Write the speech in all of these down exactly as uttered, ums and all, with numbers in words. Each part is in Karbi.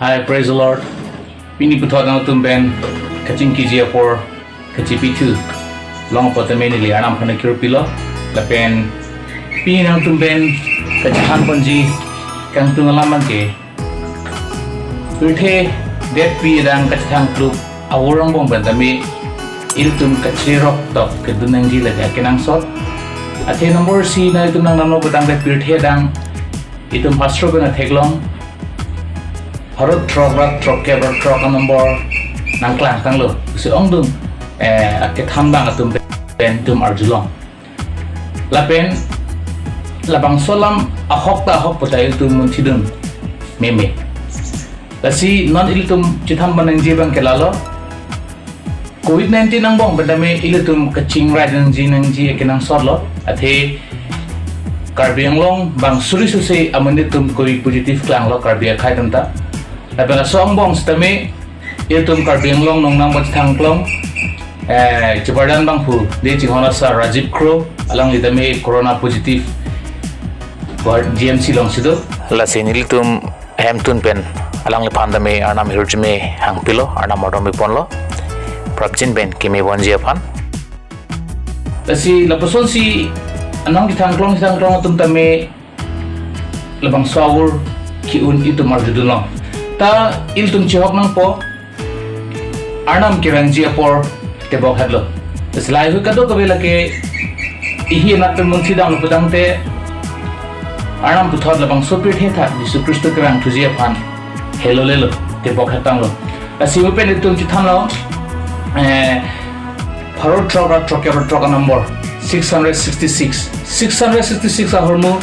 Hi, praise the Lord. Pini puthot nangtum pen kachingkiji apor kachipithu long apot tame neli Arnam aphan kirpilo. Lapen pini nangtum pen kachethan ponji kangtung alam abangke, pirthe detpi adang kachethang kluk avorong bong pen tame ilitum kachirok tok kedun nangji lake akenangsot. Athe number isi nangtum nangdamlo putangte pirthe adang itum hastro pen theklong pharo throk rat throk kep rat throk a-number nangklangtanglo. Si ongdung, eh, akethan abang atum pen itum arjulong. Lapen labangso alam ahok ta ahok puta ilitum munthidun meme. Lasi non ilitum chethan pon nangji abangke lalo, covid nineteen angbong pen tame ilitum kachingrai nangji nangji akenangsotlo. Athe Karbi Anglong bang suri suse amonit atum covid positive klanglo Karbi akhei atum ta. Lapen laso angbong sitame ilitum Karbi Anglong nongnang bachethang klong, eh, chebardan abangphu, de chinghon asar Rajiv Kro, alangli tame corona positive G M C alongsi do. Lasi nelitum ahemtun pen alangliphan tame Arnam ahirjume hangpilo, Arnam ardom piponlo. Prapjin pen keme ponji aphan. Lasi lapuson si anong kethang klong kethang klong atum tame labangso avur ke-un itum arjudunlo. Ta ilitum chehok nangpo, Arnam kevangji apor tebok hetlo. Lasi lahei hui kadokave lake ihi anat pen munthi damlo putangte Arnam puthot labangso pirthe athak Jisu Khristo kevangthuji aphan helo lelo, tebok hettanglo. Lasi pen itum chethanlo, eh, pharo throk rat throk kep rat throk a-number six hundred sixty-six. Six hundred sixty-six ahormu,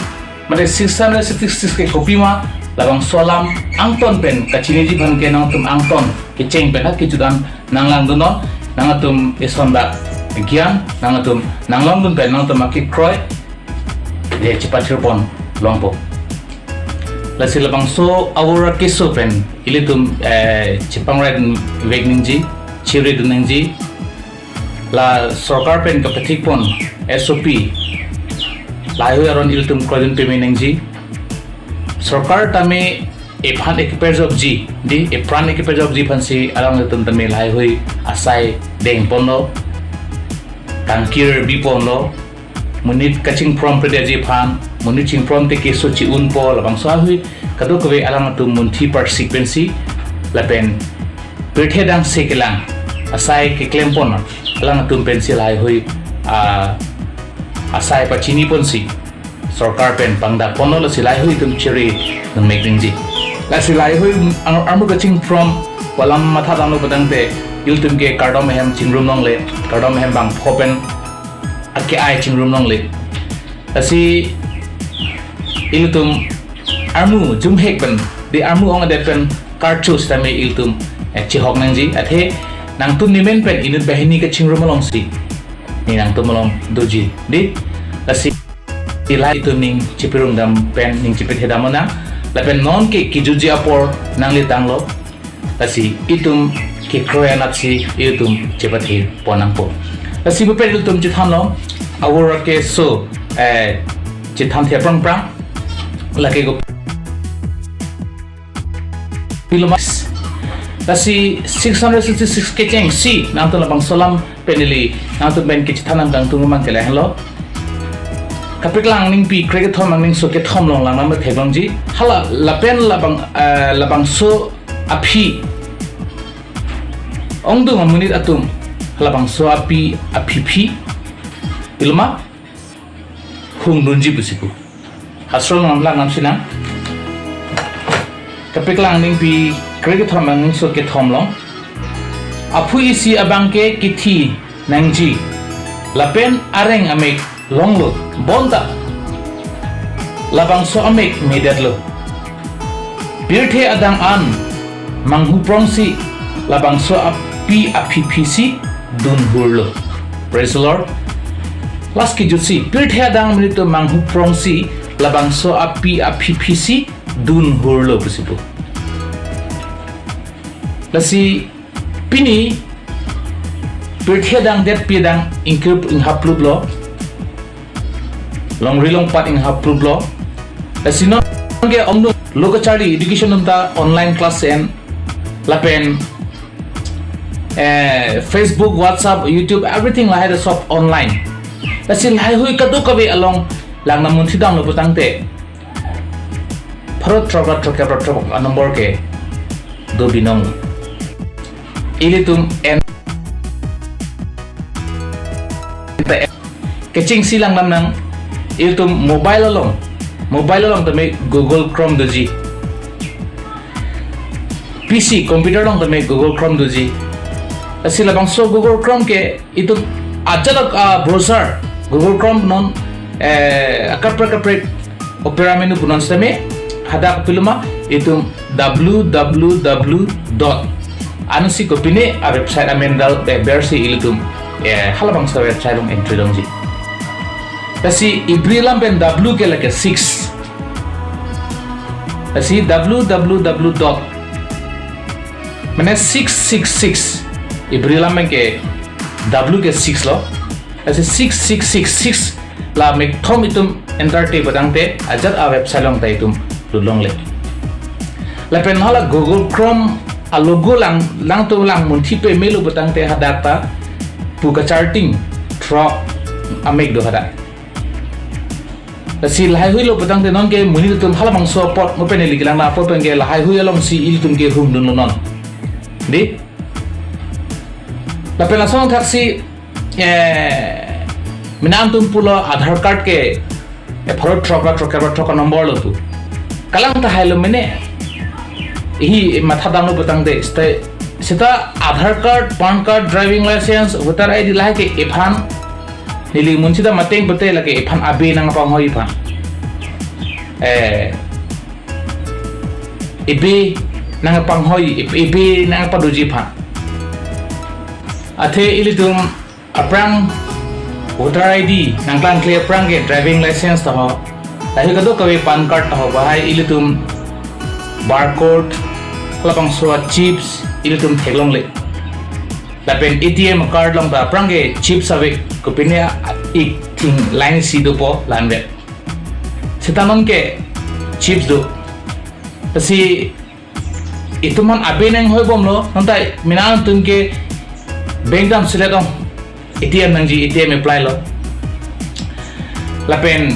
mane six hundred sixty-six ke kopima, labangso alam angton pen kachiniji aphan ke nangtum angton kecheng pen ha kejudan nanglangdunnon, nangtum eson dak gyan, nangtum nanglangdun pen nangtum akekroi de chepathir pon longpo. Lasi labangso avur akeso pen ilitum, eh, chepangrai vek nangji, chiri dun nangji. La sorkar pen kapathik pon S O P lahei hui aron ilitum kroidun peme nangji. Sorkar tame ephan ekeperjokji, de epran ekeperjokji aphansi alanglitum tame lahei hui asai deng ponlo, tangkir bi ponlo, monit kachingphrong predeji aphan, monit chingphrong te keso chi-unpo, labangso ahui kadokave alangtum munthi parsik pensi, lapen pirthe adang se kelang asai keklem pon alangtum pensi lahei hui, ah, asai pachini ponsi sorkar pen pangdak ponlo. Lasi lahei hui itum chiri nangmek nangji. Lasi lahei hui ang-, armu kachingphrong pu alam matha damlo putangte ilitum ke kardom ahem chingrum longle, kardom ahem bangpho pen ake-ai chingrum longle. Lasi ilitum armu jumhek pen, de armu ong adet pen karcho sitame ilitum, eh, chehok nangji. Athe nangtum nemen pen inut banghini kachingrum alongsi ne nangtum along doji, de. Lasi ilai itum ning chipirung dam pen ning chipethe dam nang. Lapen non ke kejutji apor nangli tanglo. Lasi itum kekroi anatsi itum chepathe pon nangpo. Lasi bupet itum chethanlo, avur akeso, eh, chethanthe aphrang phrang. Lake ko pilomas. Lasi six hundred sixty-six kechengsi nangtum labangso alam pen ili nangtum pen kechethan nangkangtung mang ke lahenlo. Kapeklang ningpi krekethom angningso kethom along lang nang theklongji. Hala lapen labang, eh, labangso aphi ongdung amonit atum, labangso api aphiphi iloma hungdunji pusi pu. Hastro along lang nang sinang. Kapeklang ningpi krekethom angningso kethom along, aphu isi abangke kithi nangji, lapen areng amek longlo, bonta labangso amek medetlo. Pirthe adang an manghuprongsi labangso api aphiphisi dunhurlo. Praise the Lord. Last kejutsi, pirthe adang amonit atum manghuprongsi labangso api aphiphisi dunhurlo pusi pu. Lasi pini pirthe adang detpi adang ingkir inghapluplo. Longri longpat inghapluplo. Lasi non Ke ongdung lo kacharli education atum ta online class en lapen eh, Facebook, WhatsApp, YouTube, everything lahai ta sob online. Lasi lahaihui kadokave along lang nangmunthi damlo putangte pharo throk ra throk kep ra throk a-number ke do binong. Ilitum en kechengsi lang dam nang, ilitum mobile along, mobile along tame Google Chrome doji. P C, computer along tame Google Chrome doji. Lasi labangso Google Chrome ke itum ajat a, ah, browser, Google Chrome non, eh, akaprek kaprek Opera menu pu non sitame hadak piluma itum W W W dot ansi kopine a-website amen dal, eh, bersi ilitum, eh, halabangso website along entry longji. Lasi Ibri alam pen W ke lake six. Lasi W W W dot mane six six six. Ibri alam pen ke W ke six lo. Lasi six six six six la mekthom itum enter te putangte ajat a-website along ta itum lut longle. Lapen hala Google Chrome a-logo lang, nangtum lang munthi pamelo putangte hadak ta pu kacharting throk amek do hadak. Lasi lahaihui lo putangte non ke monit atum halabangso apot mo pen ili kelang na apot pen ke lahaihui alongsi ilitum ke humdunlo non. Dei? Lapen lason thaksi, eh, mena nangtum pulo Aadhaar card ke, eh, pharo throk ra throk kep ra throk a-number lo pu. Kalang tahai lo mene. Hi matha damlo putangte, sita, sita Aadhaar card, PAN card, driving license, voter I D lahai ke ephan neli munthi dam ateng pute lake ephan abe nangpanghoi aphan. Eh, ebe nangpanghoi, ebe, ebe nangpadoji aphan. Athe ilitum aphrang voter I D nangklangkle aphrang ke driving license ta ho, lahai kadokave PAN card ta ho, bahai ilitum barcode, halabangso chips ilitum theklongle. Lapen A T M card along ta aphrang ke chips ave, kopine ik thing line isi dopo la-an ave. Sita non ke chips do. Lasi itum aphan abe nanghoi bomlo, non ta mena nangtum ke bank dam selet ong, A T M nangji, A T M apply lo. Lapen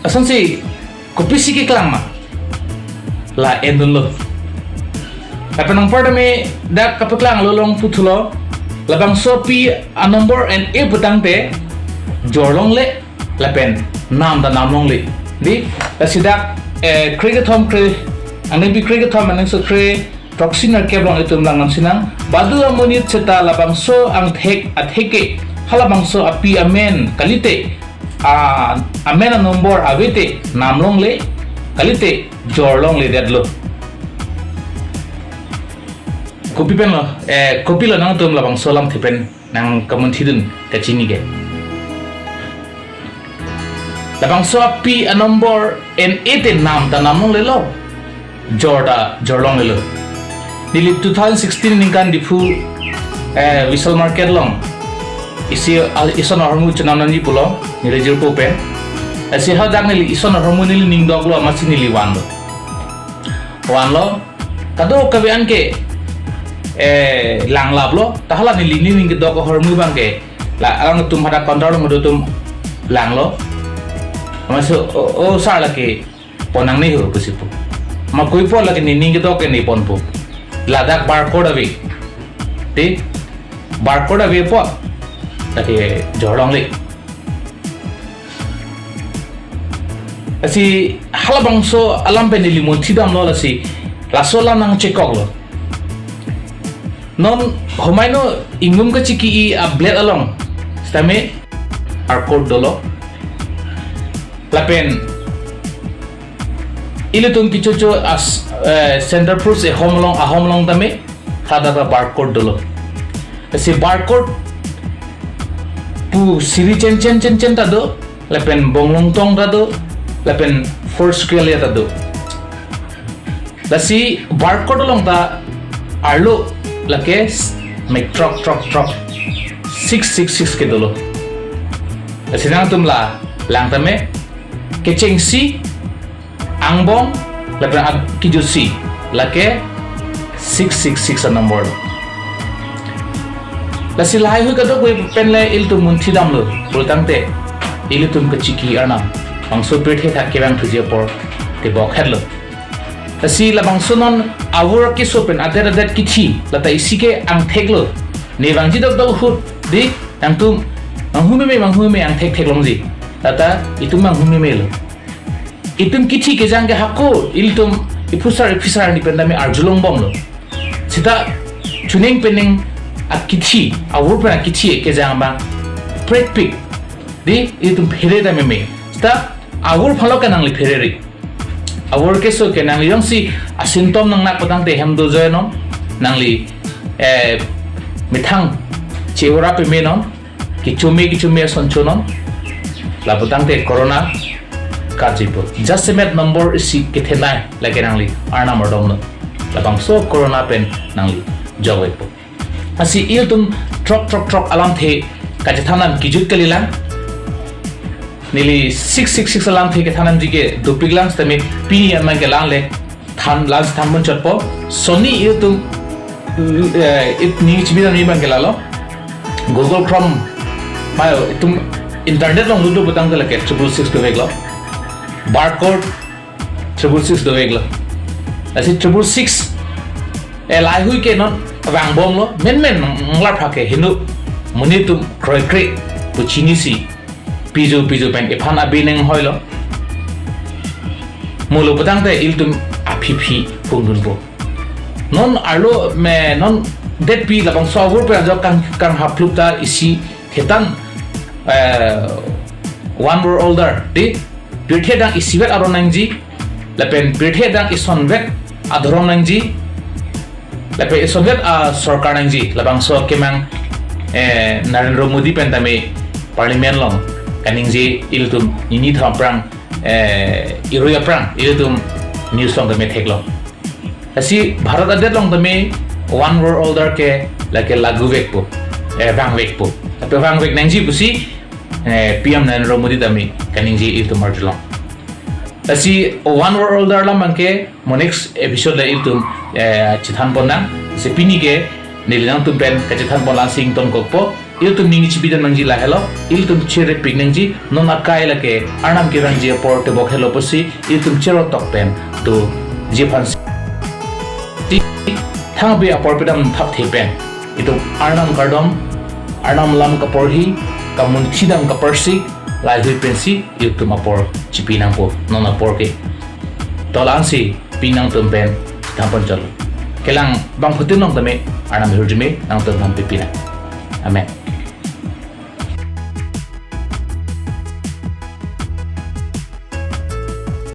asonsi kopisi keklang ma la endunlo. Lapen anparta me dak kapaklanglo along puthulo, labangso api a-number en-e putangte jorlongle lapen nam ta namlongle. Dei, lasi dak, eh, krekethom kre, angdengpi krekethom angdengso kre throksi nerkep along itum lang nangsinang. Badu amonit seta labangso angthek atheke halabangso api amen kalite, a, amen a-number avete namlongle kalite jorlongledetlo. Kopi penlo, eh, kopilo nangtum labangso alamthe pen nangkamunthidun kachini ke? Labangso api a-number en-e te nam ta namlonglelo, jor ta jorlonglelo. Neli two thousand sixteen ningkan Diphu, eh, Vishal Market along isi, ah, ison ahormu chenam nangji pulo, neli jirpo pen. Lasi hadak neli ison ahormu neli ning doklo amatsi neli vanlo. Vanlo, kadokave an ke, eh, langlaplo, ta hala neli nening kedok ahormu abang ke la alangtum hadak counter along do atum langlo. Amatsi, "O, o sir, lake pon nangne ho," pusi pu. "Ma koipo, lake nening kedok ke ne ponpo. Ladak barcode ave. Dei, barcode ave po. Lake jorlongle." Lasi halabangso alam pen neli munthi damlo, lasi laso alam nangchekoklo. Non homai no ingum kachiki-i a-blade along sitame barcode dolo. Lapen ilitum kechocho as, eh, Center Post ahom along, ahom along tame hadak ta barcode dolo. Lasi barcode pu siri chen chen chen chen ta do, lapen bonglongtong ta do, lapen four square ta do. Lasi barcode along ta arlo lake s-, mek throk throk throk six six six ke dolo. Lasi nangtum la lang tame kechengsi angbong lapen ak-, kijutsi lake six six six a number lo. Lasi lahai hui kadokave pen le ilitum munthi damlo pulotangte ilitum kachiki arnam bangso pirthe athak kevang thuji apor tebok hetlo. Lasi labangso non avur keso pen adet adet kithi lata isi ke angthek lo. Ne vangji dokdok ahut dei nangtum manghu meme manghu meme angthek thek longji. Lata itum manghu meme lo. Itum kithi kejang ke hako ilitum iphusar iphisar ni pen tame arjulong bomlo. Sita chuning pening akithi, avur pen akithi kejang abang prekpik dei itum phere tame me. Sita avur aphanlo ke nangli phereri. Avur keso ke nangli jongsi asymptom nangnak pulotangte hem dojoi non, nangli eh methang che-ura peme non, kecho me kecho me ason cho non. Lapulotangte corona karjupo. Jasemet number isi kethenei lake nangli arnam ardom lo. Labangso corona pen nangli jovaipo. Lasi ilitum throk throk throk alamthe kachethan dam kijut kalilang. Neli six six six alamthe kethan damji ke dopiklang sitame pini an abang ke la-an le than, la-ansi than pon chotpo. Sonni ilitum eh, it ning chibi dam ni abang ke lalo. Google Chrome, mayo itum internet along ludo pulotangte lake triple six doveklo. Barcode triple six doveklo. Lasi triple six eh lahai hui ke non vang bomlo, menmen nanglar phake hinu monit atum kroikre pu chinisi piju piju pen iphan abi neng hoilo. Mo lo pulotangte ilitum aphi phi hungdunpo. Non arlo me non detpi labangso avur pen ajok kang kang haplup ta isi thetan eh one world order dei pirthe adang isivet aron nangji, lapen pirthe adang isonvet adhorom nangji, lapen isonvet asorkar nangji, labangso kemang eh Narendra Modi pen tame parliament along kaningje ilitum nini thom aphrang eh irui aphrang ilitum news along tame theklong. Lasi Bharat adet along tame one world order ke lake lagu vekpo, eh vang vekpo. Lapen vang vek nangji pusi eh P M Narendra Modi tame kaningje ilitum arjulong. Lasi one world order alam abang ke mo next episode le ilitum eh chethan ponnang. Lasi pini ke neli nangtum pen kachethan pon la-ansi ingtonkokpo. Ilitum ning chibi dam nangji lahelo. Ilitum cherepik nangji, non akai lake arnam kevangji apor tebok helo pusi ilitum cherotok pen doji aphansi thangpi apor pidam thapthe pen itum arnam kardom, arnam alam kaporhi, kamunthi dam kaparsi, lahai hui pensi ilitum apor chipi nangpo non apor ke. To la-ansi pini nangtum pen than pon chotlo. Kelang bangphutin along tame arnam ahirjume nangtum aphan pipinang. Amen.